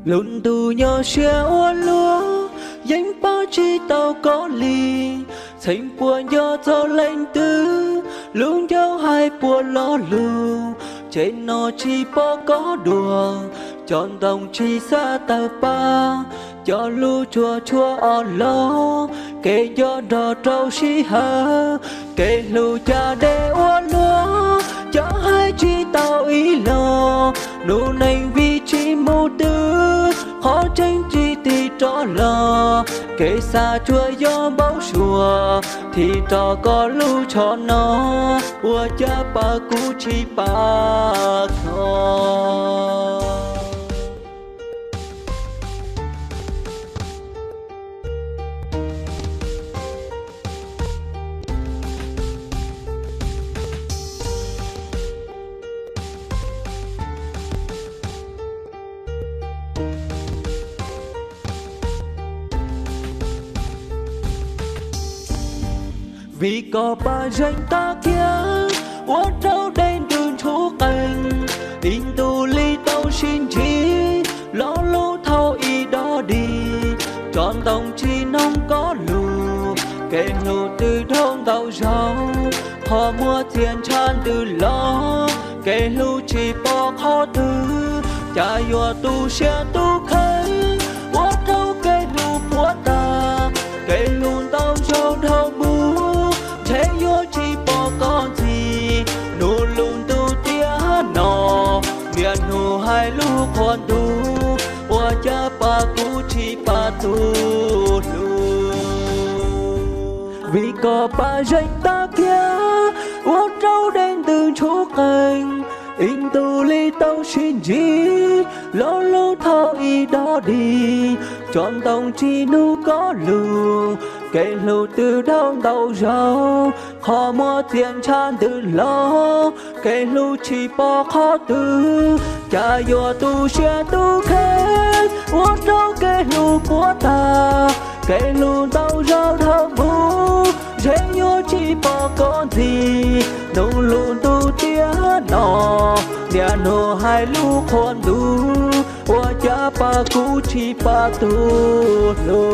Lub ntuj nyob siab ua luaj, yeej pab tsis tau koj li. Txheej puas nco txog leej twg, lub ncauj hais puas lo lus. Tsev no tsis pom koj dua, cov ntoo tsis xav tawg pab, cov lus tsuas tshua ob los. Kev nco nrog rau sij hawm, kev hlub cas deb ua luaj, cov hais tsis tau ib los. Hnub neej vim tsis mus twg, qhov tseeb tsis tig rov los. Kev xav tsuas yog npau suav, thim rau koj lub tsho no, ua cas pab kuv tsis pab koj. Vim koj pab zeej tag kiag, ua rau dej ntws ntshuv qees. Ib ntus li tau sib ntsib, lo lus thaum ib dob dig. Tsob ntoo tsis noog koj lus, kev hlub twb dhau ntau zaus. Qhov muag txias ntsha ntws los, kev hlub tsis pom qhov twg. Cas yuav tu siab tu kheej, ua rau kev hlub puas tag. Kev hlub ntau zaus dhau mus, ntshe yuav tsis pom koj ntxiv. Hnub lub ntuj tiam no, niaj hnub hais lus qhuas ntuj, ua cas pab kuv tsis pab tus hlub. Vim koj pab zeej tag kiag, ua rau dej ntws ntshuv qees. Ib ntus li tau sib ntsib, lo lus thaum ib dob dig. Tsob ntoo tsis noog koj lus, kev hlub twb dhau ntau zaus. Qhov muag txias ntsha ntws los, kev hlub tsis pom qhov twg. Cas yuav tu siab tu kheej, ua rau kev hlub puas tag. Kev hlub ntau zaus dhau mus, ntshe yuav tsis pom koj ntxiv. Hnub lub ntuj tiam no, niaj hnub hais lus qhuas ntuj, ua cas pab kuv tsis pab tus hlub.